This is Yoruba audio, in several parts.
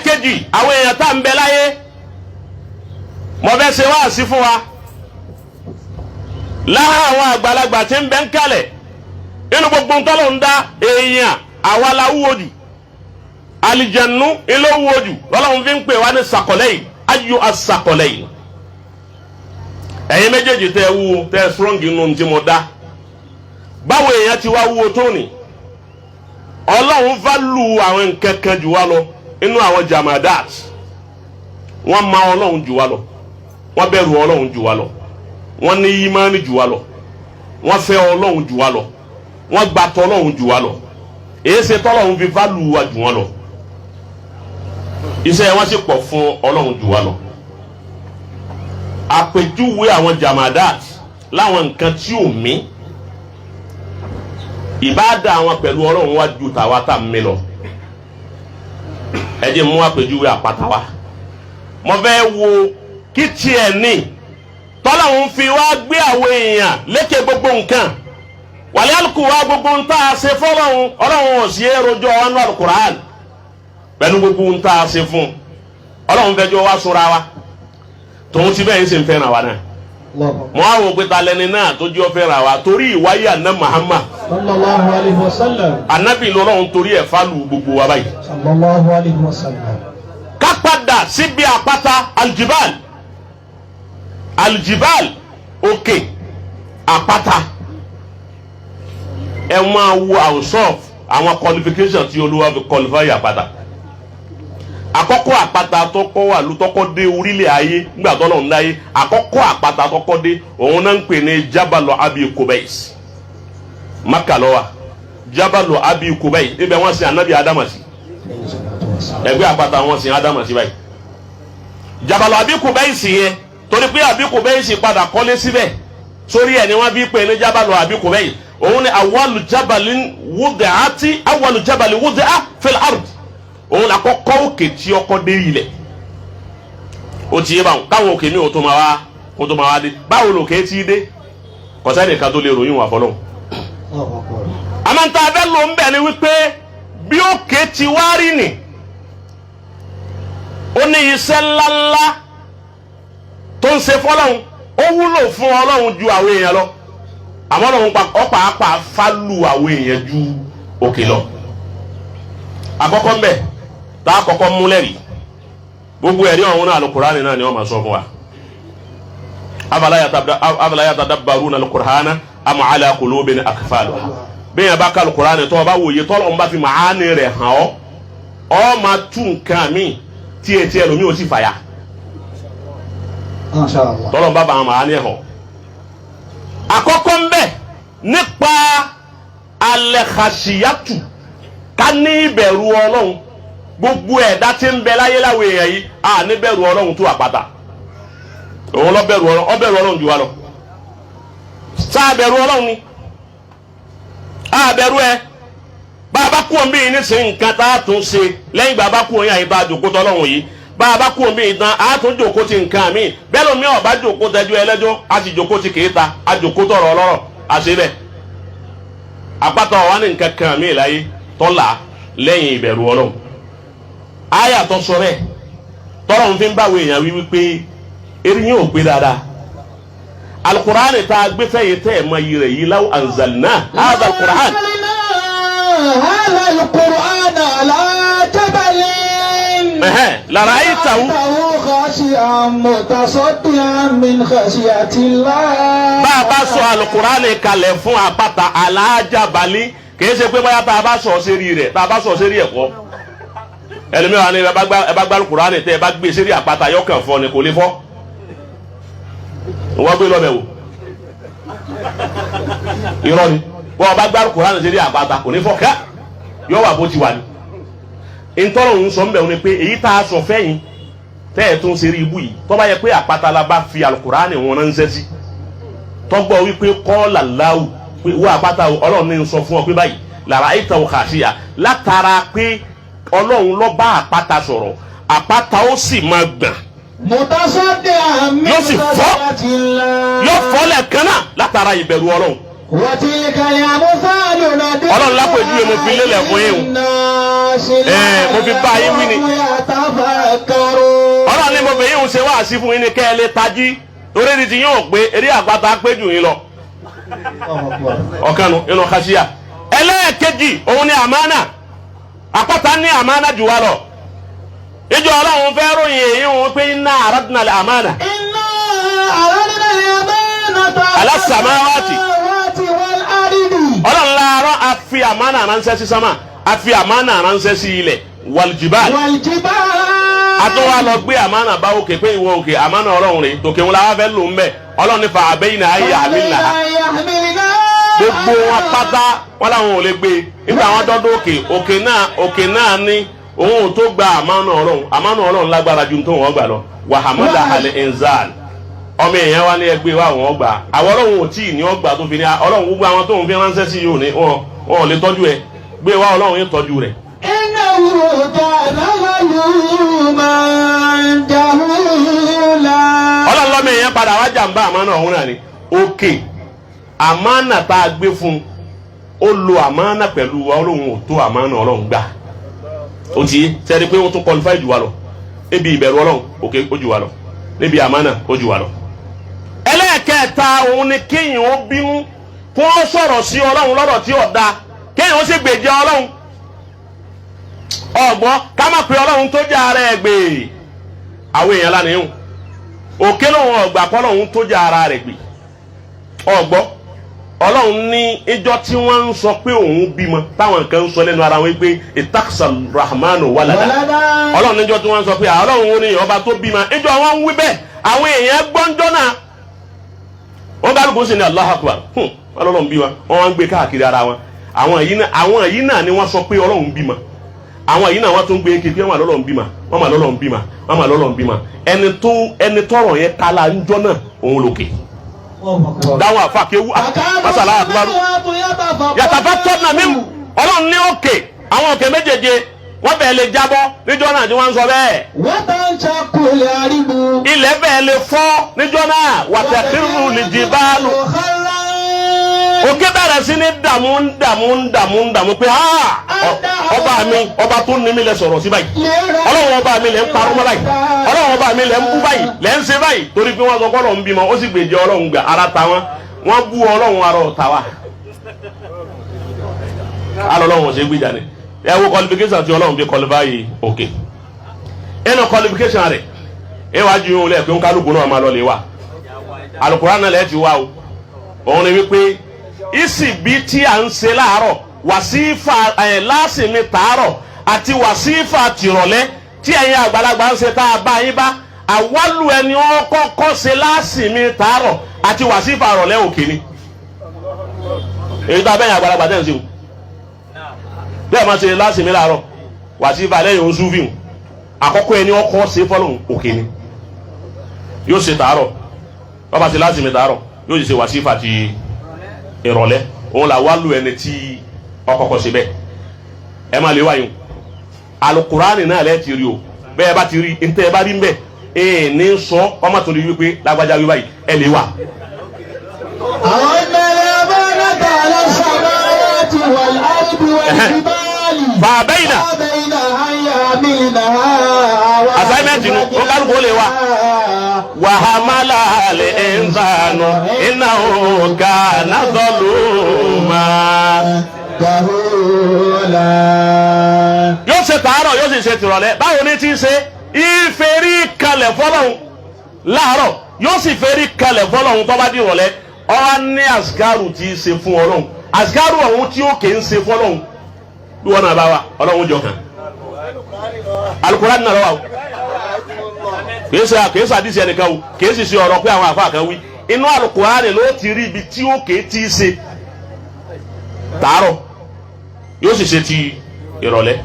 Ẹlẹ́ẹ̀kejì, àwọn èèyàn tá à ń bẹ láyé, mo fẹ́ ṣe wáàsí fún wa lára àwọn àgbàlagbà tí ń bẹ ń kalẹ̀. Nínú gbogbo ntọ́lọ̀ ń dá èèyàn, àwa la wúwo jù, àlìjẹ̀nu ilé wúwo jù. Lọ́lọ́run fi ń pè wá ní sàkọ̀lẹ́yìn ayò asàkọ̀lẹ́yìn. Ẹ̀yin méjèèjì tẹ́ ẹ wúwo, tẹ́ ẹ strong nínú tí mo dá, báwo èèyàn ti wá wúwo tó ní, Ọlọ́run value àwọn nǹkan kan jù wá lọ. Inú àwọn jamadat, wọ́n ma Ọlọ́run jù wá lọ, wọ́n bẹ̀rù Ọlọ́run jù wá lọ, wọ́n ní ìmánì jù wá lọ, wọ́n fẹ́ Ọlọ́run jù wá lọ, wọ́n gba tọ́lọ́run jù wá lọ. Èyí ṣe tọ́lọ́run fi value wa jù wọ́n lọ? Iṣẹ́ wọn sì pọ̀ fún Ọlọ́run jù wá lọ. Àpèjúwe àwọn jamadat, láwọn nǹkan tí ò mí, ìbáàdà àwọn pẹ̀lú Ọlọ́run wá ju tàwa tá a mi lọ. Ẹ jẹ́ mú àpèjúwe àpáta wa. Mo fẹ́ wo kí tiẹ̀ ní tọ́lọ́run fi wá gbé àwọn èèyàn lékè gbogbo nǹkan wàlẹ́ àlùkù wa, gbogbo ń tá a ṣe fọlọ́run. Ọlọ́run ò sí èròjọ́ ọ̀nà Alukur'an pẹ̀lú gbogbo ń tá a ṣe fún Ọlọ́run. Fẹjọ́ wa sọ́ra wa tòun ti bẹ́ẹ̀ ń ṣe ń fẹ́ràn wa náà. Mo á wò pé ta lẹni náà tó jẹ́ ọ fẹ́ràn wa torí ìwáyé àná Muhammad Sallallahu alayhi wa sallam. Anabi lọ́lọ́run torí ẹ̀ fálù gbogbo wa báyìí. Sallallahu alayhi wa sallam. Ká padà síbi àpáta, aljibal, aljibal, òkè àpáta. Ẹ máa wo àwùsọf àwọn qualification tí Olúwa fi qualify àpáta. Àkọ́kọ́ àpáta tọ́kọ́ wà ló tọ́kọ́ dé orílẹ̀ ayé nígbà tó lọ́n dáyé, àkọ́kọ́ àpáta tọ́kọ́ dé, òun náà ń pè ní Jabalu Abi Kubais. Maka ló wà, Jabalu Abi Kubais. Ibẹ̀ wọ́n sin anabi Adama sí. Ẹgbẹ́ àpáta wọ́n sin Adama sí báyìí, Jabalu Abi Kubais yẹn, torí pé Abi Kubais padà kọ́lé síbẹ̀ sórí ẹ̀ ni wọ́n fi pè ní Jabalu Abi Kubais. Òun ni awalu jabalin wudi'ati, awalu jabali wudi'a fil ard. Òun la kọ́kọ́ òkè tí ọkọ́ dé ilẹ̀. Ó ti yé báwọn káwọn òkè mi ò tó máa wá kó tó máa wá dé. Báwo lòkè tí dé? Kọ̀sẹ́nì kan tó lè ròyìn wà fọlọ́hún. Àmọ́ níta abẹ́ ló ń bẹ̀ ni wípé bí òkè ti wá rí nì, ó ní iṣẹ́ ńláńlá tó ń ṣe fọlọ́hún. Ó wúlò fún Ọlọ́run ju àwọn èèyàn lọ, àmọ́ Ọlọ́run ọ̀pàápàá fálù àwọn èèyàn ju òkè lọ. Àkọ́kọ́ ń bẹ̀ tá a kọ́kọ́ mú lẹ́rìí, gbogbo ẹ̀rí ọ̀hún náà, Al-Qur'ani náà ni wọ́n máa sọ fún wa. Afala yatadabbaruna al-Qur'ana am ala qulubin aqfaluha. Bẹ́ẹ̀ yẹn bá ka Al-Qur'ani, tó o bá wòye tọ́lọ̀ ń bá fi màání rẹ̀ hàn ọ́, ọ́ máa tú nǹkan mi tí etí ẹlòmíì ò sì fàyà. Masha Allah. Tọ́lọ̀ ń bá ba màání hàn. Àkọ́kọ́ ń bẹ̀ nípa al-khashiyatu, ká ní ìbẹ̀rù Ọlọ́run. Gbogbo ẹ̀dá tí ń bẹ láyé láwọn èèyàn yìí, à ní bẹ̀rù Ọlọ́run tó àpáta. Òun lọ bẹ̀rù Ọlọ́run, ọ bẹ̀rù Ọlọ́run jù wá lọ. Sáà bẹ̀rù Ọlọ́run ni a bẹ̀rù ẹ. Bá a bá kú omi yìí nísìnyí, nǹkan tá a tún ṣe lẹ́yìn ìgbà bá kú omi yìí, bá a jòkó tọ́lọ́run yìí, bá a bá kú omi yìí tán, a tún jòkó ti nǹkan mi. Bẹ́ẹ̀ lómi ọ̀bá jòkó tẹjú ẹlẹ́jọ́, a sì jòkó ti kéta, a jòkó tọ̀rọ̀ ọlọ́rọ̀, a ṣe bẹ́ẹ̀. Àpáta ọ̀wá ní nǹkan kan mi láyé tọ́lá lẹ́yìn ìbẹ̀rù Ọlọ́run. Àyà tó sọ bẹ́ẹ̀, tọ́lọ́run fi ń báwo èèyàn wí wípé eré yín ò gbé dáadáa. Alukur'an tá a gbé fẹ́ yìí tẹ́ ẹ̀ mọ iyì rẹ̀ yìí, law anzalna hadha alukur'an. هذا القرآن على جبل Lara'aytahu خاشعا متصدعا من خشية الله. Bá a bá sọ alukur'an kalẹ̀ fún àpáta, ala jabali, kìí ṣe pé bóyá tá a bá sọ sérí rẹ̀, tá a bá sọ sérí ẹ̀kọ́ ẹlòmíràn ni. Ẹ bá gbá alukur'an tẹ ẹ bá gbé sérí àpáta, yọkàn fọ́ ni, kò lè fọ́. Wọ́n gbé lọ́bẹ̀ wò, irọ́ ni. Wọ́n bá gbá alukur'an sérí àpáta, kò ní fọ́ ká, yọ wà bó ti wà ní. Ntọ́rọ̀ ń sọ ń bẹ̀ wọ́n ni pé èyí tá a sọ fẹ́yìn tẹ́ ẹ̀ tún ṣeré ibú yìí, tó bá yẹ pé àpáta la bá fi alukur'an wọn ránṣẹ́ sí, tọ́gbọ́ wípé kọ́ọ̀là láwù pé wọ́n àpáta, Ọlọ́run ní sọ fún ọ pé báyìí lara'aytahu khashi'a, látara pé Ọlọ́run ló bá àpáta sọ̀rọ̀, àpáta ó sì máa gbọ̀n. متصدعا من Yóò sì fọ́. خشية الله. Yóò fọ́ lẹ́ẹ̀kan náà látara ìbẹ̀rù Ọlọ́run. وتلك الأمثال Ọlọ́run lápèjúwe mo fi lélẹ̀ fún yín o. للناس Mo fi bá yín wí ni. لعلهم. ṣe wáàsí fún yín ni kẹ́ ẹ lè tají torí ní ti yín ò pé eré àpáta pé jù yín lọ. Ọ̀kanu inú kásíà. Ẹlẹ́ẹ̀kejì òun ni àmánà. Àpáta ní àmánà jù wá lọ. Ìjọ Ọlọ́run fẹ́ ròyìn èyí òun pé inna aradna al-amana. Inna aradna al-amanata Ala samawati. wal ardi. Ọlọ́run láàárọ̀ a fi àmánà ránṣẹ́ sí sámà, a fi àmánà ránṣẹ́ sí ilẹ̀, wal jibal. Wal jibal. A tún wá lọ gbé àmánà bá òkè pé ìwọ òkè, àmánà Ọlọ́run rè tòkè ńlá wá fẹ́ lò ń bẹ̀. Ọlọ́run ní fa abayna an yahmilnaha. Gbogbo wọn pátá wọn làwọn ò lè gbé. Nígbà wọn dọ́dọ̀ òkè, òkè náà, òkè náà ní òun ò tó gba àmánà Ọlọ́run. Àmánà Ọlọ́run lágbára ju tó wọn gbà lọ. Wa hamalaha al-insan. Ọmọ èèyàn wa ní ẹgbẹ́ wa wọn gbà. Àwọn Ọlọ́run ò tí ì ní ọgbà tó fi ní Ọlọ́run gbogbo àwọn tó ń fi ránṣẹ́ sí yóò ní wọn ò lè tọ́jú ẹ gbé wa. Ọlọ́run yóò tọ́jú rẹ̀. Innahu kana zaluman jahula. Ọlọ́run lọ́mọ èèyàn padà wá jàǹbá àmánà ọ̀hún náà ni. Òkè, àmánà tá a gbé fún un, ó lo àmánà pẹ̀lú wa. Ọlọ́run ò tó àmánà Ọlọ́run gbà. Ó ti yé sẹ́ni pé wọ́n tún qualify jù wá lọ níbi ìbẹ̀rù Ọlọ́run. Òkè ó jù wá lọ níbi àmánà, ó jù wá lọ. Ẹlẹ́ẹ̀kẹta òun ni kéèyàn ó bínú kó ó sọ̀rọ̀ sí Ọlọ́run lọ́rọ̀ tí ò da, kéèyàn ó sì gbèjà Ọlọ́run. Ọ̀gbọ́n ká má pe Ọlọ́run tó jẹ́ ara ẹ̀ gbè. Àwọn èèyàn lánàá yìí, òkè lòun ọgbà kọ́lọ́hún tó jẹ́ ara rẹ̀ gbè. Ọgbọ́ Ọlọ́run ní ìjọ tí wọ́n ń sọ pé òun bímọ, táwọn kan ń sọ lẹ́nu ara wọn pé ittakhadha rahmanu walada. Walada. Ọlọ́run níjọ tí wọ́n ń sọ pé Ọlọ́run ó ní ọba tó bímọ, ìjọ wọn ń wí bẹ́ẹ̀, àwọn èèyàn gbọ́njọ́ náà, wọ́n kálukú sí ní Allahu Akbar. Ọlọ́run bímọ, wọ́n wá ń gbé káàkiri ara wọn. Àwọn yìí náà ni wọ́n sọ pé Ọlọ́run bímọ. Àwọn yìí náà wọ́n tún gbé kékeré wọn, lọ́lọ́run bímọ, wọ́n mà lọ́lọ́run bímọ, wọ́n mà lọ́lọ́run bímọ. Ẹni tọrọ yẹn kala ńjọ́ náà, òun lòkè dáwọn àfa kéwú masala akubaru yàtàfà tọ́nà mímu. Ọlọ́run ní òkè, àwọn òkè méjèèje wọ́n bẹ̀ẹ́ lè jábọ́ níjọ́ náà tí wọ́n ń sọ bẹ́ẹ̀. وتنشق الأرض. Ilẹ̀ bẹ́ẹ̀ lè fọ́ níjọ́ náà. وتخر الجبال. خرا. Òkè bẹ̀rẹ̀ sí ní dààmú, ń dààmú, ń dààmú, ń dààmú pé ha, ọba mi, ọba tó ní mi lẹ sọ̀rọ̀ sí báyìí. Ọlọ́run ọba mi lẹ ń parọ́ mọ́ báyìí. Ọlọ́run ọba mi lẹ ń bú báyìí, lẹ ń ṣe báyìí, torí pé wọ́n sọ pé Ọlọ́run bímọ. Ó sì gbèjẹ Ọlọ́run gbà. Ara ta wọn, wọ́n bú Ọlọ́run, ara ọ̀tá wa alọ́lọ́run ṣe gbìjà ni. Ẹ wo qualification tí Ọlọ́run fi qualify òkè. Ẹnu qualification rẹ̀, ẹ wá ju yóò lẹ̀ pé ń kálukú náà máa lọ lè wa. Alukóra náà lẹ́ẹ̀ ti wá o. Òun ni wípé ìsìbí tí à ń ṣe láàárọ̀, wàsífà ẹ̀ lásìmí tàárọ̀ àti wàsífà tìrọ̀lẹ́ tí ẹ̀yin àgbàlagbà ń ṣe tá a bá yín bá àwálù, ẹni ó kọ́kọ́ ṣe lásìmí tàárọ̀ àti wàsífà rọ̀lẹ́, òkè ni. Èyí tó abẹ́yìn àgbàlagbà tẹ̀ ń ṣe o, bẹ́ẹ̀ máa ṣe lásìmí láàárọ̀, wàsífà lẹ́yìn oṣù fíhùn. Àkọ́kọ́ ẹni ọkọ́ ṣe fọ́lọ́hún, òkè ni. Yóò ṣe tàárọ̀, wọ́n bá ṣe lásìmí tàárọ̀, yóò sì ṣe wàsífà ti ìrọ̀lẹ́. Òun là wá lu ẹni tí ọkọ̀kọ̀ ṣe bẹ́ẹ̀. Ẹ má lè wáyé o. Alukurani náà lẹ́ẹ̀ ti rí o. Bẹ́ẹ̀ bá ti rí ntẹ́ ẹ bá rí mbẹ́ ẹ ní sọ ọmọ tó ní wípé lágbájá wí báyìí, ẹ lè wà. أن الأمانة على السماوات والأرض والجبال. فأبين. فأبين أن يحملنها. Assignment nu, ó kálukú ó lè wà. وحملها الإنسان إنه كان ظلوما. جهولا. Yóò ṣe tàárọ̀, yóò sì ṣe tìrọ̀lẹ́. Báwo ni tí ń ṣe? Ìfèrí kalẹ̀ fọlọ́hún láàárọ̀, yóò sì fèrí kalẹ̀ fọlọ́hún tó bá di ìrọ̀lẹ́. Ọ̀hún ní àsìkárù tí í ṣe fún Ọlọ́hun, àsìkárù ọ̀hún tí ó kè ń ṣe fọlọ́hún bí wọn náà bá wa Ọlọ́hun jọ kàn. Alukurani náà lọ́wọ́ o. Kìí ṣe àdìsí ẹnìkan o, kìí sì ṣe ọ̀rọ̀ pé àwọn àfa kan wí. Inú alukurani ló ti rí ibi tí ó kè é ti ṣe tàárọ̀, yóò sì ṣe ti ìrọ̀lẹ́.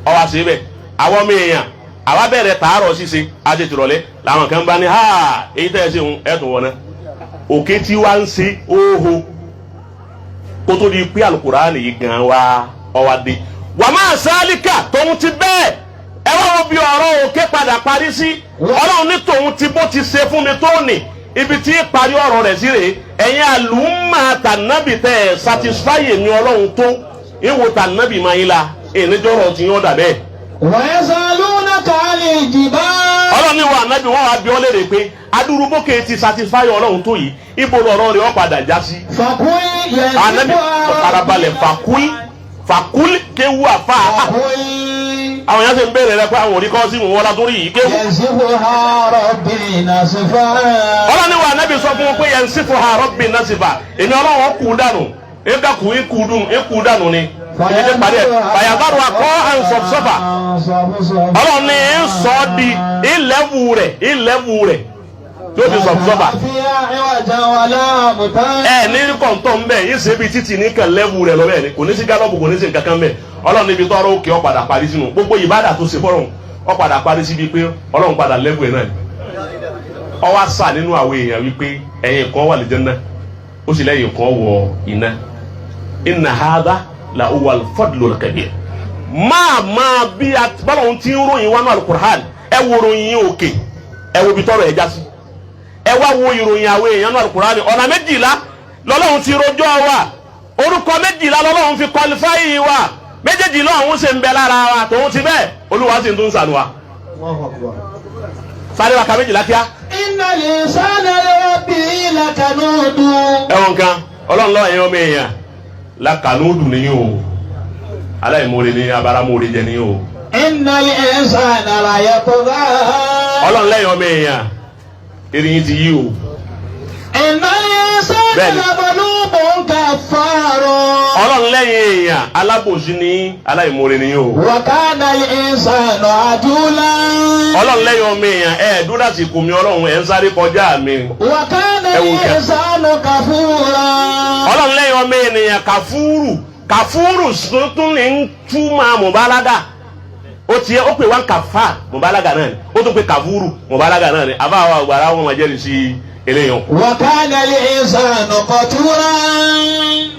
Ọwọ́ àṣẹ bẹ́ẹ̀. Àwọn ọmọ èèyàn, àwa bẹ̀rẹ̀ tàárọ̀ ṣíṣe àti tìrọ̀lẹ́ làwọn kan bá ní ha. Èyí tẹ́ ẹ ṣe ń ẹ̀tún wọn náà, òkè tí wá ń ṣe óho kó tó di pé alukurani yìí gan wa ọwa dé. Wàmà sálíkà tóun ti bẹ́ẹ̀, ẹ wá wo bí ọ̀rọ̀ òkè padà parí sí. Ọlọ́run ní tòun ti bó ti ṣe fún mi tó ní ibi tí parí ọ̀rọ̀ rẹ̀ sí rèé. Ẹ̀yin àlùmọ́ tànàbì tẹ̀ ẹ̀ satisfy mi Ọlọ́run tó ìwò tànàbì máa yín la ìníjọ́rọ̀ tí yín ó dà bẹ́ẹ̀. ويسألونك عن الجبال. Ọlọ́run. Ọlọ́run ní wa ànábì, wọ́n wá bí ọ léèrè pé adúrúbókè ti satisfy Ọlọ́run tó yìí, ibo lọ̀rọ̀ rẹ̀ ó padà já sí? فقل. Ànábì, farabalẹ̀. فقل، فقل kéwú àfa. فقل. Àwọn èèyàn sì ń béèrè rẹ pé àwọn òrí kọ́ sí wọn látúrí yìí kéwú. ينسفها ربي نسفا. Ọlọ́run ní wa ànábì, sọ fún wọn pé ينسفها ربي نسفا, èmi Ọlọ́run kú dànù, ẹ̀ka kú ikú dùn ikú dànù ni ìdí tẹ́ parí ẹ̀ فيذرها قاعا صفصفا. Ọlọ́run ní ń sọ ọ́ di ìlẹ́wù rẹ̀, ìlẹ́wù rẹ̀ tí ó di صفصفا. فيها عوجا ولا أمتا. Ẹ ní kọ̀ǹtọ̀ ń bẹ̀ yín ṣe bí títì ní kàn lẹ́wù rẹ̀ lọ́bẹ̀ ni, kò ní sí gálọ́ọ̀bù, kò ní sí nǹkan kan bẹ̀. Ọlọ́run níbi tọ́rọ òkè ó padà parí sínú gbogbo ìbádà tó ṣe fọ́rùn, ó padà parí síbi pé Ọlọ́run padà lẹ́wù ẹ̀ náà ni. Ó wá sà nínú àwọn èèyàn wípé ẹ̀yin kan wà lìjẹ́nnà, ó sì lẹ́yìn kan wọ iná. إن هذا لهو الفضل الكبير. Máa máa bí bọ́lá ti ń ròyìn wánú Alukur'an, ẹ wo ròyìn òkè, ẹ wo ibi tọ́rọ̀ ẹ̀ já sí, ẹ wá wo ìròyìn àwọn èèyàn náà Alukur'an. Ọ̀nà 12 lọ́lọ́run ti rojọ́ wa, orúkọ 12 lọ́lọ́run fi qualify wa, méjèèjì lọ́hún ṣe ń bẹ lára wa. Tòun ti bẹ́ẹ̀, Olúwa sì ń tún sànù wa. Sáré wa ka 12 kíá. إن الإنسان لربه لكنود. Ẹ̀wọ̀n kan, Ọlọ́run lọ́wọ́ ẹ̀yin ọmọ èèyàn لكنود nìyí o, aláìmoore ní abáramóore jẹ nìyí o. إن الإنسان ليطغى. Ọlọ́run lẹ́yìn ọmọ èèyàn, erin ti yí o. إن الإنسان Bẹ́ẹ̀ni. لظلوم كفار. Ọlọ́run lẹ́yìn èèyàn, alábòsí ní aláìmoore nìyí o. وكان الإنسان عجولا. Ọlọ́run lẹ́yìn ọmọ èèyàn, ẹ̀ dúró àsìkò mi, Ọlọ́run, ẹ̀ ń sáré kọjá mi. وكان Ẹ wo nǹkan. الإنسان كفورا. Ọlọ́run lẹ́yìn ọmọ ènìyàn كفور. كفور tuntun ní ń túmọ̀ مبالغة. Ó tiẹ̀ ó pè wá kàfà, مبالغة náà ni. Ó tún pè كفور, مبالغة náà ni. Àbáwọ̀ àgbàrá wọn máa jẹ́rìí sí eléyàn. وكان الإنسان قتورا.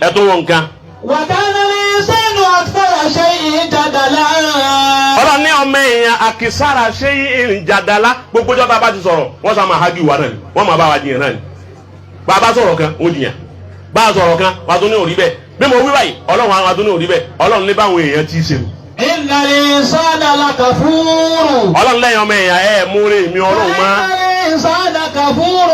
Ẹ tún wọn nǹkan. وكان الإنسان أكثر شيء جدلا. Ọlọ́run ní ọmọ èèyàn أكثر شيء جدلا. Gbogbo jọba bá ti sọ̀rọ̀, wọ́n sá máa hági wa náà ni, wọ́n máa bá wa jiyàn náà ni. Bá a bá sọ̀rọ̀ kan, ó jiyàn. Bá a sọ̀rọ̀ kan, wàá tún ní òrí bẹ́ẹ̀. Bí mo wí báyìí, Ọlọ́run àwọn tún ní òrí bẹ́ẹ̀. Ọlọ́run ní báwọn èèyàn ti ṣe. إن الإنسان لكفور. Ọlọ́run lẹ́yìn ọmọ èèyàn, ẹ̀ múre mi Ọlọ́run mọ́. إن الإنسان كفور.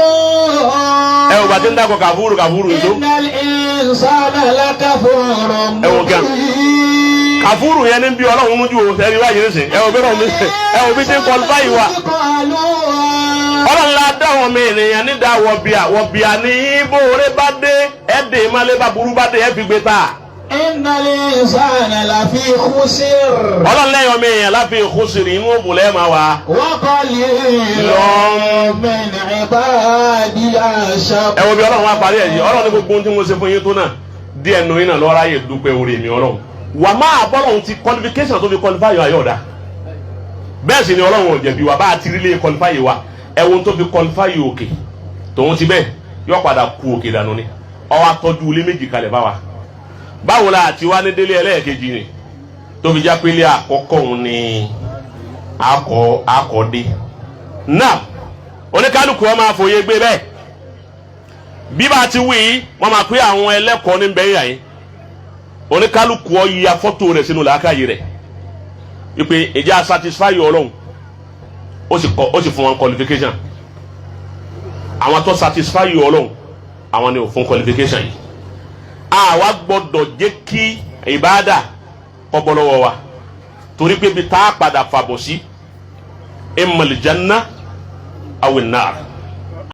Ẹ ò gbà tí ń dákọ̀ كفور كفور èso. إن الإنسان لكفور. Ẹ wo gan. مبين. كفور yẹn ní bí Ọlọ́run lójú o. Ẹni wáyé nísìn, ẹ ò bí ọlọ́run ẹ ò bí tí ń qualify wa. Ọlọ́run la dá àwọn ọmọ ènìyàn nídàá wọ̀bìà wọ̀bìà ní bóore bá dé ẹ̀ dè má lé, bá burú bá dé ẹ̀ fi gbé ta. إن الإنسان لفي خسر. Ọlọ́run lẹ́yìn ọmọ èèyàn لفي خسر, inú òbò lẹ́ẹ̀ máa wà. وقليل من عبادي الشكور. Ẹ wo bí Ọlọ́run wá parí ẹ̀ yìí. Ọlọ́run ní gbogbo ohun tí mo ṣe fún yín tó náà, díẹ̀ nù yín náà lọ́ọ́ ráyè dúpẹ́ orí mi Ọlọ́run wà máa bọ́lọ́run ti qualification tó fi qualify yọ ayọ̀dá. Bẹ́ẹ̀ sì ni Ọlọ́run ò jẹ̀bi wa bá a ti rí lé qualify wa. Ẹ wo ohun tó fi qualify òkè, tòun ti bẹ́ẹ̀ yọ padà ku òkè dànù ni. Ó wá tọ́jú ilé méjì kalẹ̀ bá wa. Báwo la àti wá ní délé ẹlẹ́ẹ̀kejì ni tó fi já pé ilé àkọ́kọ́ òun ni akọ akọ́dé náà? Oníkálukú wọn máa fòye gbé bẹ́ẹ̀. Bí bá a ti wí yìí, wọ́n máa pé àwọn ẹlẹ́kọ̀ọ́ ní bẹ́ẹ̀ yà yín. Oníkálukú ọ ya fọ́tò rẹ̀ sínú làákàyè rẹ̀ wípé ìjà satisfy Ọlọ́run, ó sì kọ, ó sì fún wọn qualification. Àwọn tó satisfy Ọlọ́run, àwọn ni ò fún qualification yìí. Àwa gbọ́dọ̀ jẹ́ kí ìbáàdà kó bọ́ lọ́wọ́ wa, torí pé bí tá a padà fàbọ̀ sí إما الجنة أو النار.